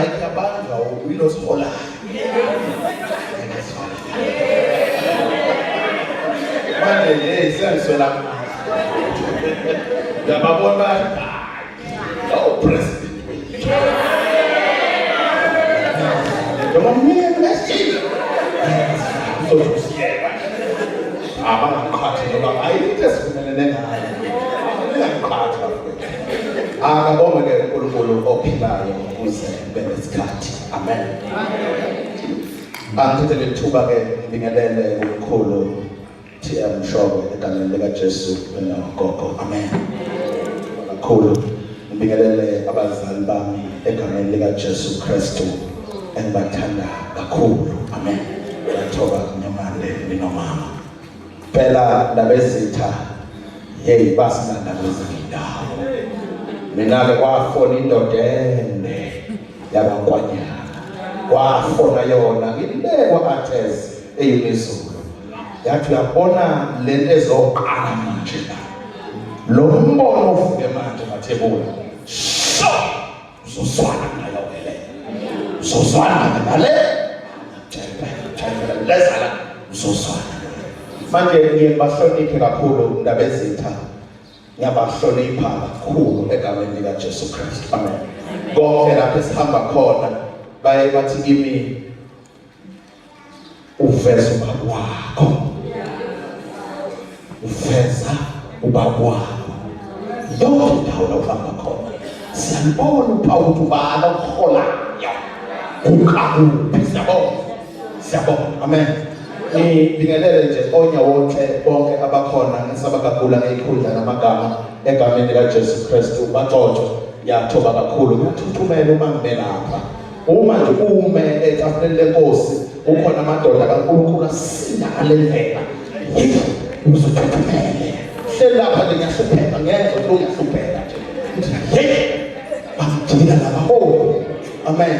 I-mic yabanjwa uyilosiholayo. Manje hey sengiswela Ngiyababona bathi hayi president wethu. Noma mina esithile. Uzosiyeka. Abangakuqhathi ngoba ayikho esivumelene ngayo. Ningakuqhathi bafowethu. Akabonge ke uNkulunkulu ophilayo kuze kube nesikhathi. Amen. Angithathe leli thuba ke ngibingelele kumkhulu TM Mshoko egameni likaJesu nogogo. Amen. Kakhulu ngibingelele abazali bami egameni likaJesu Kristu engibathanda kakhulu. Amen. Ngiyathoba Nyamande ninomama. Phela ndabezitha hey basilanda kwezinye indawo. Mina ke kwafona indoda ende yabakwanyana. Kwafona yona ngibekwa atheze eyunizulu. Yathi uyabona lento ezoqala manje la. Lo mbono ovuke manje Mathebula. Sho! Uzozwana nayo ke le. Uzozwana nale. Leza la uzozwana. Manje ngiye ngibahloniphe kakhulu Ndabezitha. Ngiyabahlonipha kakhulu egameni lika Jesu Kristu. Amen. Konke lapho esihamba khona baye bathi kimi uveza ubaba wakho uveza ubaba wakho yonke indawo la uhamba khona siyalibona uphawu ukuthi ubani okuholayo kukakuphi siyabona siyabona amen ngibingelele nje onyawonhle bonke abakhona ngisabagagula ngeyikhundla namagama egameni likaJesu Kristu baxoxo ngiyathoba kakhulu ngiyathuthumela uma ngimelapha Uma nje ume etafuleni lenkosi kukhona amadoda kaNkulunkulu asinda ngale ndlela. Uzothuthumele. Hleli lapha nje ngiyahlupheka ngezwa ukuthi ngiyahlupheka nje. Hey! Bangijika laba. Oh. Amen.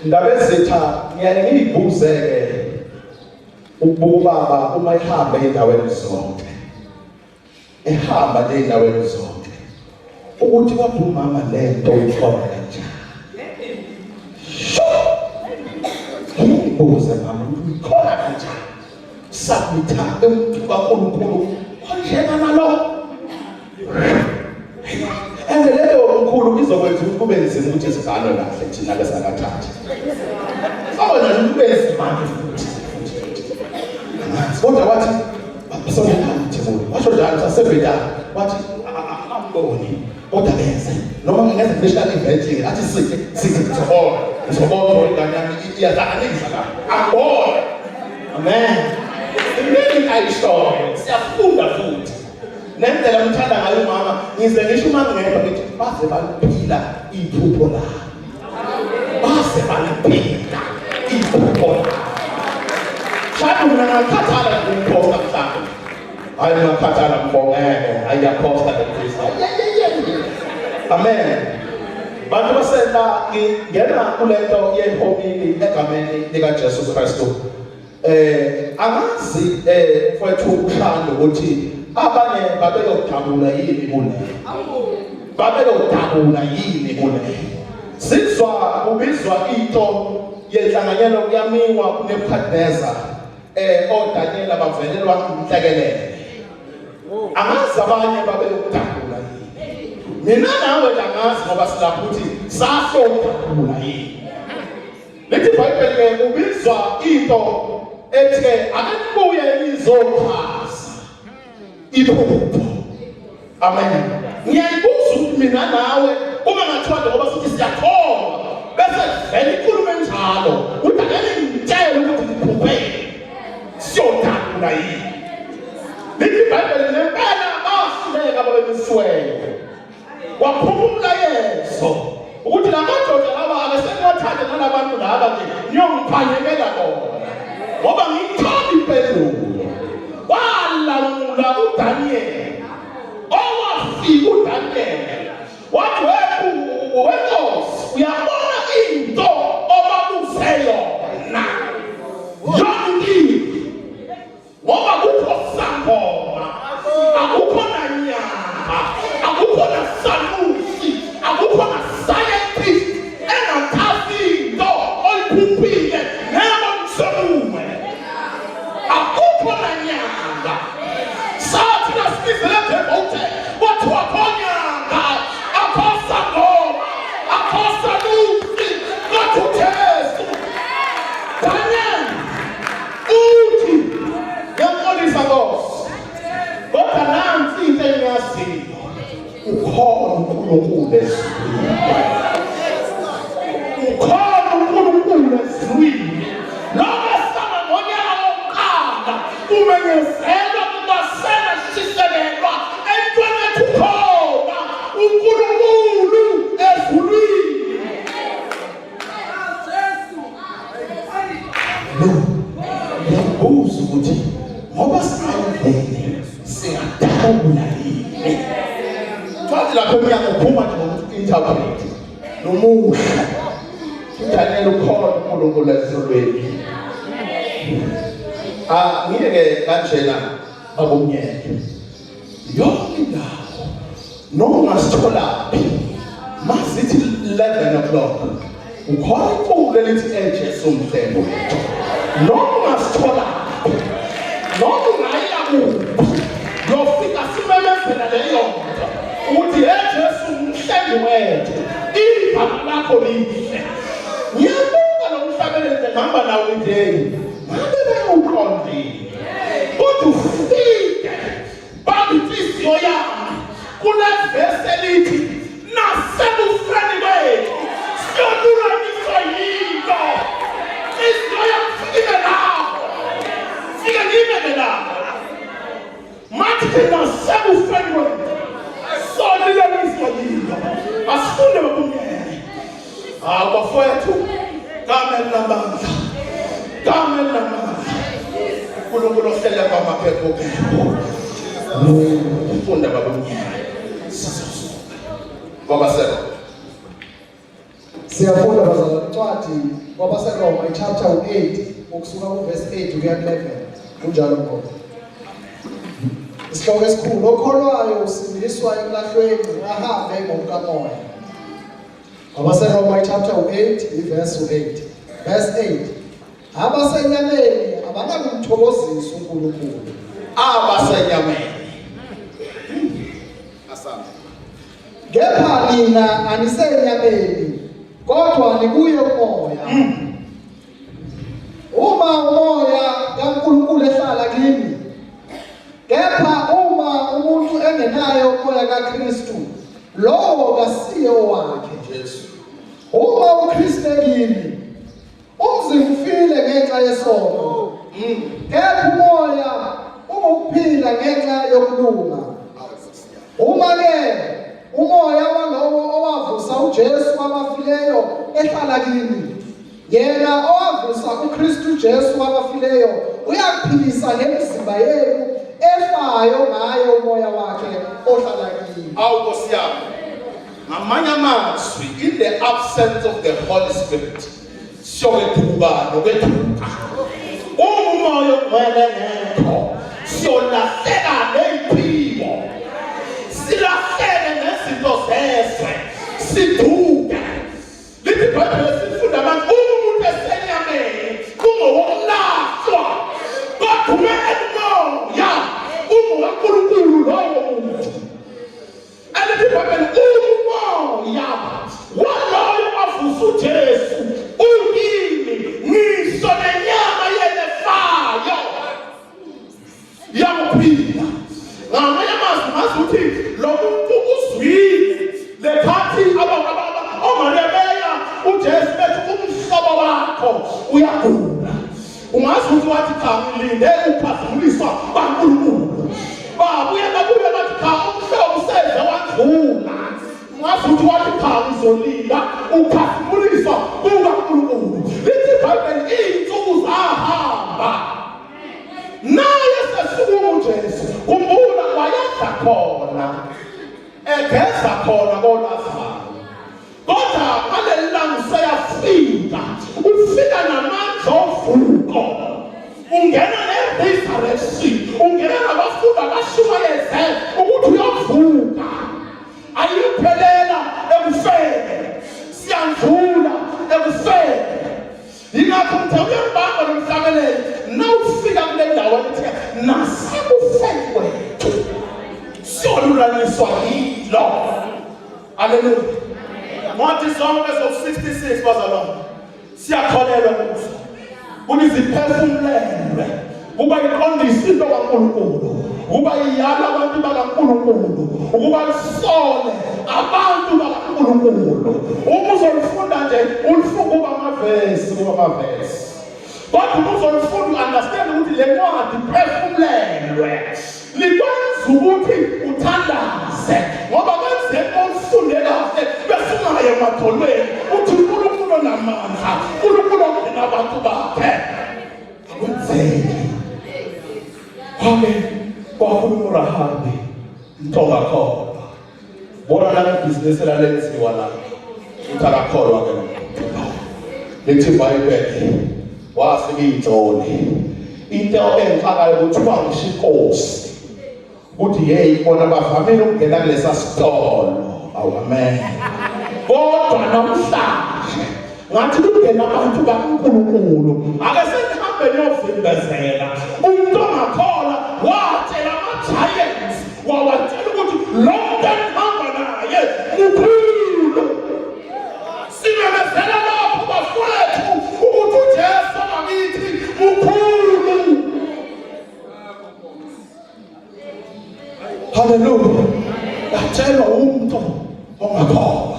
Ndaba ezitha ngiyaye ngiyibuze-ke ukubuka ubaba uma ehambe endaweni zonke. Ehamba nje endaweni zonke ukuthi kodwa umama lento uyikhona kanjani. Sho! Ngibuze mama ukuthi uyikhona kanjani. Submitha umuntu kaNkulunkulu onjenga nalo. And leyo mkhulu izokwenza ukuthi kube nzima ukuthi sizalwe kahle thina ke sakathatha. Sokwenza ukuthi kube nzima futhi. Kodwa wathi Sondelani Thebula. Washo njalo sasebhedana. Wathi akamboni kodwa benze noma ngingenza national event athi sithi sithi ngizobona ngizobona ingane yami iyahlanganisa la angibona amen iningi ayishoyo siyafunda futhi nendlela ngithanda ngayo umama ngize ngisho uma ngedwa ngithi baze baliphila iphupho lami baze baliphila iphupho lami mhlawumbe mina ngakhathala ukuphosta mhlawumbe hayi ngakhathala ngibongeke hayi ngiyaphosta le mfisa amen bantu basenta ngingena kulento yehomini egameni likaJesu Kristu. Angazi mfowethu uShando ukuthi abanye babeyodabula yini kule. Babeyodabula yini kule. Sizwa kubizwa into yenhlanganyelo kuyamiwa kuNebukadnezar oDaniel bavelelwa inhlekelele. Angazi abanye babeyodabula yini. Mina nawe angazi ngoba silapha ukuthi sasodabula yini. Lithi iBhayibheli ke ubizwa into ethi ke ake nibuye nizochaza iphupho. Amen. Ngiyayibuza ukuthi mina nawe uma ngathiwa nje ngoba sithi siyakholwa bese vele ikhulume enjalo ukuthi ake ningitshele ukuthi ngiphupheni siyodabula yini. Lithi iBhayibheli nempela bahluleka babemisiweyo. Waphuma umlayezo ukuthi la madoda lawa akaseniwathande nalabantu laba nje niyongiphanyekela bona ngoba ngiyithanda impendulo. Walamula uDaniel owafika uDaniel wathi wenkosi uyabona into obabuze yona yonke ngoba kukho sangoma akukho nanyanga akukho nasanusi akukho na scientist Haleluya. Ngiyabuza ukuthi ngoba singayiveli singadabula yini? Kwathi lapho emnyango uphuma nje ngokuthi interpret. Nomuhle. Daniel ukhona uNkulunkulu ezulwini. Ah ngiyeke kanjena babumnyeke. Yonke indawo noma ungasitholaphi masithi 11 o'clock ukhona iculo elithi eJesu umhlengi wethu noma ungasitholaphi noma ungaya kuphi yofika simemezela leyo nto ukuthi eJesu umhlengi wethu igama lakho lihle ngiyabuka lo mhlabeleli ngihamba nawo nje ngabe bewuqondile kodwa ufike bamba inhliziyo yami kulevesi elithi nasekufeni kwethu siyolulamiswa yilo inhliziyo yami fike lapho fike ngime lapho mathi nasekufeni kwethu solulamiswa yilo asifunde babungene hawu bafowethu gama elinamandla gama elinamandla uNkulunkulu ohlele kwamaphepho ufunda babumnyama sizosuka kwabaseRoma Siyafunda bazalwane incwadi kwabaseRoma ichapter u-8 ukusuka kuvesi 8 kuya ku-11 kunjalo mgomo Isihloko esikhulu okholwayo usindiswa ekulahlweni ahambe ngokukamoya KwabaseRoma ichapter u-8 ivesi u-8 verse 8 abasenyameni abanakumthokozisa uNkulunkulu abasenyameni asamba kepha nina anisenyameni kodwa nikuye umoya uma umoya kaNkulunkulu ehlala kini kepha uma umuntu engenayo umoya kaKristu lowo kasiye owakhe Jesu uma uKristu ekini umzimba ufile ngenxa yesono kepha umoya ungukuphila ngenxa yokulunga uma ke umoya walowo owavusa uJesu kwabafileyo ehlala kini yena owavusa uKristu Jesu kwabafileyo uyakuphilisa nemizimba yenu efayo ngaye umoya wakhe ohlala kini awu Nkosi yami ngamanye amazwi in the absence of the Holy Spirit siyokethuka nokwethuka uma umoya ongcwele ngekho siyolahleka ney'phiwo silahleke nezinto zezwe siduke lithi ibhayibheli sifunda abantu uma umuntu esenyameni kungowokulahlwa kodwa uma ekumoya ungokankulunkulu lowo muntu Elithi iBhayibheli umoya waloyo avusa uJesu ukimi ngisho nenyama yenefayo yakuphila. Ngamanye amazwi ngazi ukuthi lo muntu uzwile lekhathi oMariya beya uJesu bethi umhlobo wakho uyagula. Ungazi ukuthi wathi cha ngilinde ukuphazimuliswa baNkulunkulu. Babuye babuye bathi cha umhlobo useze wandlula. Ungazi ukuthi wathi cha ngizolinda ukuphazimuliswa kukaNkulunkulu. Lithi iBhayibheli iy'nsuku zahamba. Naye sesukuma uJesu. Khumbula wayedla khona. Egeza khona koLazaru. Kodwa ngaleli langa useyafika, ufika namandla ovuko. Ungena ne-resurrection, ungena nabafundi abashumayeze ukuthi uyovuka. Ayiphelela ekufeni, siyandlula ekufeni. Yingakho ngithe uyambamba lo mhlabeleli nawufika kule ndawo ethe nasekufeni kwethu siyolulanyiswa yilo. Haleluya. Ngathi zonke zo-66 bazalwane siyakholelwa kuzo. Ukuthi ziphefumulelwe kuba iqondisa into kaNkulunkulu, kuba iyala abantu bakaNkulunkulu, ukuba lisole abantu bakaNkulunkulu. Uma uzolifunda nje ulifunda kuba amavesi, kuba amavesi. Kodwa uma uzolifunda u-understand ukuthi le ncwadi iphefumulelwe likwenza ukuthi uthandaze ngoba kwenzeka ulifunde kahle bese ungaye emadolweni uthi uNkulunkulu onamandla uNkulunkulu ongena abantu bakhe. Akwenzeki. Kwake kwakhuluma uRahabi mntongakholwa. Bona la ibhizinisi lalenziwa la. Uthi akakholwa ke lo muntu. Lithi iBhayibheli wafika iy'nhloli. Into engixakayo kuthiwa ngisho inkosi ukuthi hey bona bavamile ukungena kulesa sitolo. Awu amen. Kodwa namhlanje ngathi kungena abantu kaNkulunkulu ake senihambe niyovimbezela umuntu ongakholwa watshela ama-giants wawatshela ukuthi lo muntu enihamba naye mukhulu simemezela lapho bafowethu ukuthi uJesu ngakithi mukhulu. Haleluya. Yatshelwa umuntu ongakholwa.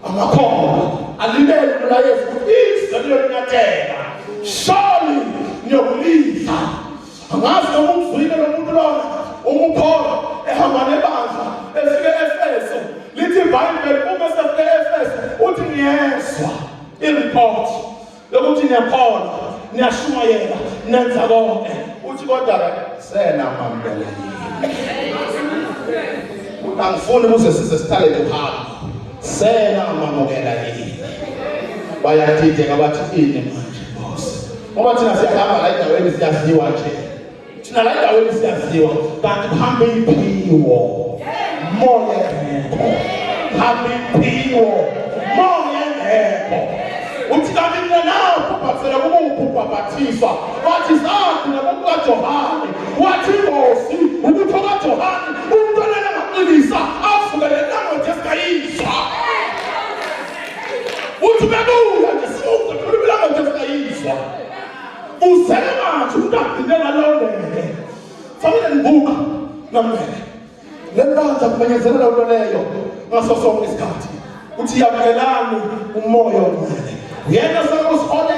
Amakholwa alibele umlayezo ukuthi izwe liyonyathela. Surely niyokulidla. Angazi noma umzwile lo muntu lona umukholwa ehamba nebandla efike e-Efeso. Lithi iBhayibheli uma sefike e-Efeso uthi ngiyezwa i-report lokuthi niyakholwa niyashumayela nenza konke uthi kodwa ke sena mamukele angifuni kuze size siqale kuhamba sena mamukela yini bayadideka bathi ini manje boss ngoba thina siyahamba la endaweni siyaziwa nje thina la endaweni siyaziwa kanti kuhamba iphiwo moya engekho hamba iphiwo moya engekho uthi kanti mina nawe ubhabhatisela kumuphi ubhabhathiswa wathi sagcina kokukaJohane wathi ingozi ukuthi okaJohane umntwana engaqinisa avuke le language esingayizwa uthi bebuya nje sibuze khuluma ilanguage esingayizwa Uzele manje umuntu agcine ngalondeke. Fanele ngibuka namele. Le bandla kumenyezelela into leyo ngaso sonke isikhathi. Uthi yamukelani umoya ongcwele. Uyena sekusiholela